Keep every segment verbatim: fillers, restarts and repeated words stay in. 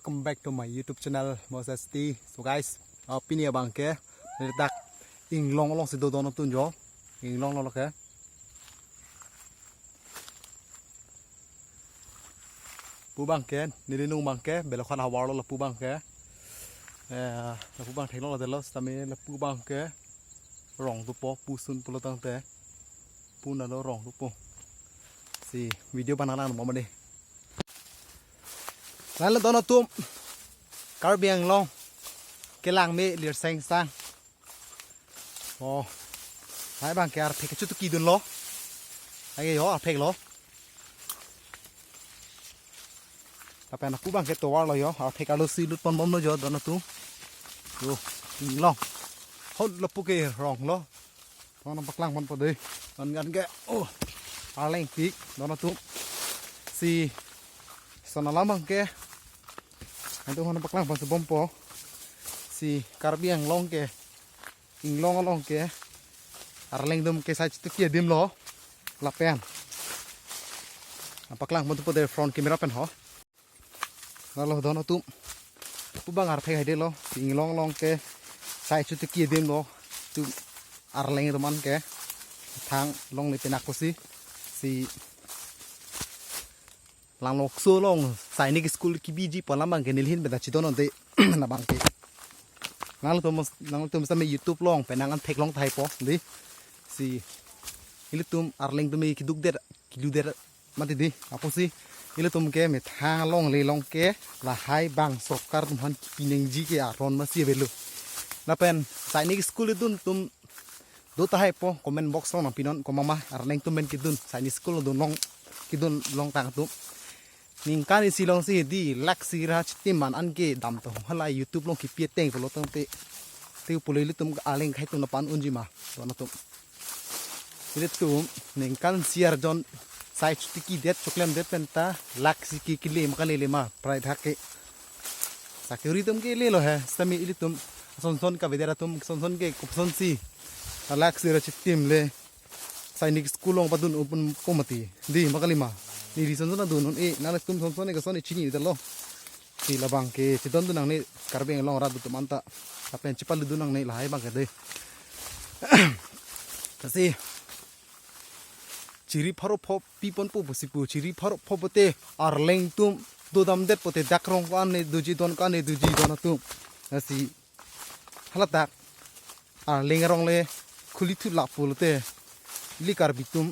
Welcome back to my YouTube channel, Moses T. So guys, uh, pini abang ke, neli dak Inglong alongsi do don atum jo. Inglong lo ke. Pu abang ke, neli nung abang ke, Belokhan havar lo lapu abang ke. Eh, lapu abang theklong lo delo, sitame lapu abang ke rong dopo, puson pulo tangte. Pu nalo rong dopo. Si video abang nang mo mane. Lalo don atum. Karbi Anglong kelang me lir seng sang. Oh. Hai abang ke arphek chutu kidun lo. Ai yo arphek lo. Lapen lapu abang ke tovar lo yo. Arphek arlo si lut pon bom lo jo don atum. Yo, Inglong. Hot lapu ke rong lo. Nangpaklang ponpo dei. Ngan ngan ke. Oh. Arleng pik don atum. Si son alam abang ke. Nantu nangpaklang ponpo bompo. Si Karbi Anglong ke. Inglong along ke. Arleng atum ke sai chutu ki adim lo. Lapen. Nangpaklang ponpo dei front camera pen ho. Lalo don atum. Pu abang arphek hai dei lo. Inglong along ke. Sai chutu ki adim lo. Tu arleng atum an ke. Thang longle penak kosi. Si Langlokso along Sainik School kebiji pu alam abang ke neli ahin pen ta chidon un-e labang ke. Nangtum, nangtum sitame YouTube along pen nang an theklong tahai po dei. Si ilitum arleng atum kedukdet, kiludet mati dei. Apotsi ilitum ke methang alongle along ke lahai abang sorkar atum aphan pinangji ke aron masi avelo. Lapen Sainik School dun atum do tahai po, comment box along nangpinon, komat ma arleng atum pen kedun, Sainik School dun long, kedun longtang atum. Ningkan isi alongsi dei, lakh isi ra chitim man an kedam to, hala YouTube along kipi ateng pulo tangte. Te pulo ilitum arleng akhei atum lapu-an unji ma, don atum. Ilitum, ningkan isi arjon, sai chutu kidet, choklemdet pen ta, lakh isi ke kele ma kalele ma, prai thak ke. Sakuri atum ke lelo he, sitame ilitum, son son kavedet atum, son son ke kopusonsi. Lakh isi ra chitim le, Sainik School along padun un-e pu mati. Dei ma kalima. Neli son son dun un-e, nangtum son son ke son e chini dalo. Si labang ke chidon dun nangne Karbi Anglong arat atum anta. Lapen chipaludun nangne lahai abang ke dei. Lasi chiri pharo pho pi ponpo pusi pu, chiri pharo pho pote arleng atum dodamdet pote dak rong ko-an ne doji, don ko-an ne doji don atum. Lasi haladak arleng arong le khuli thu lap pulote ili Karbi atum,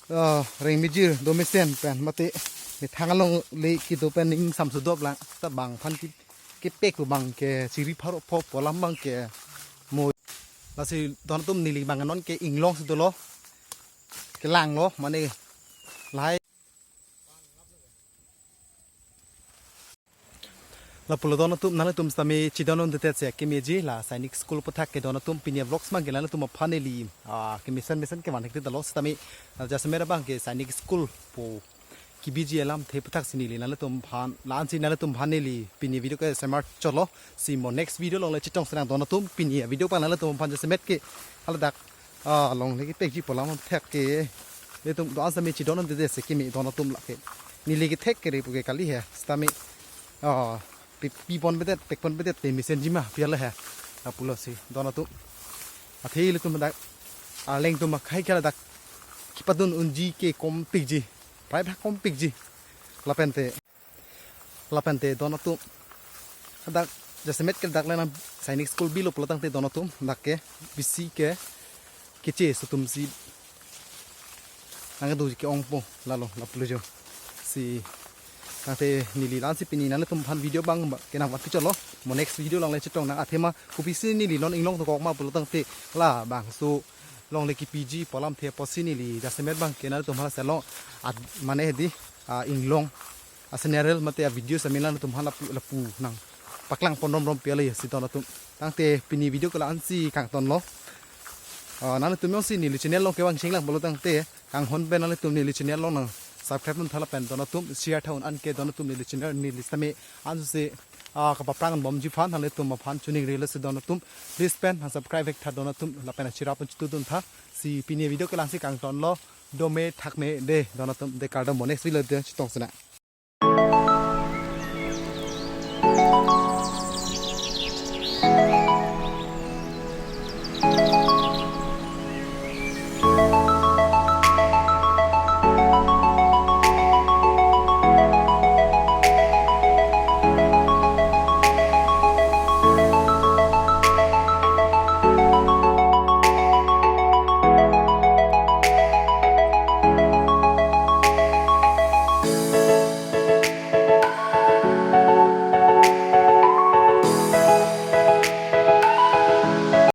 ah, rengmejir domesen pen mate methang alongle kedo pen ingsam sudop lang ta bang aphan ke, kepek pu abang ke chiri pharo pho pu alam abang ke mo. Lasi don atum neli abang non ke Inglong si dolo, kelang lo mane lahai. Lapulo don atum, nanglitum sitame chidon un-edet si kemeji la Sainik School aphuthak ke don atum pini vlogs abang ke nanglitum aphan neli, ah, kemesen mesen kevan hekti dalo sitame, ah, jasemet abang ke Sainik School pu kebiji alamthe aphuthak si neli nanglitum aphan, la-ansi nanglitum aphan neli pini video ke semar cholo, si mo next video along le chetong sinang don atum. Pini video abang nanglitum aphan jasemet ke haladak, ah, longle kepekji pu alam aphuthak ke ilitum do-an sitame chidon un-edet si keme don atum lake. Neli kethek kere pu ke kali he, sitame, ah, pi, pi ponpedet, pek ponpedet te mesenji ma pi ala he. Lapulo si don atum. Athe ilitum dak arleng atum akhei ke ladak kepadun unji ke kompikji. Prai bhak kompikji. Lapente, lapente don atum. Dak jasemet ke dak le nang Sainik School bilo pulo tangte don atum, dak ke bisi ke keche atum si nangkedo ke-ongpo, lalo lapulo jo. Si tangte neli la-ansi pini nanglitum aphan video abang ba kenang vati cholo. Mo next video along le chetong nang, athema kopisi neli non Inglong dokok ma pulo tangte labangso longle kepiji pu alamthe apotsi neli jasemet abang ke nanglitum aphan selong at mane dei, ah, Inglong a-scenery mate a-video sitame nanglitum aphan lapu, lapu nangpaklang pon romrom pi ala si don atum. Tangte pini video ke la-ansi kangtonlo. Ah, nanglitum jongsi neli channel along kevang chinglang pulo tangte kanghon pen nanglitum neli channel along nang subscribe duntha lapen don atum share tha un-an ke don atum neli channel neli sitame ansi, ah, kapaphrang bomji aphan nanglitum aphan chuning rilo si don atum. Please pen nang subscribe vek tha don atum lapen achirap un chutu duntha. Si pini video ke la-ansi kangtonlo. Dome thakme dei don atum, dei kardom, mo next video dei chetong sinang.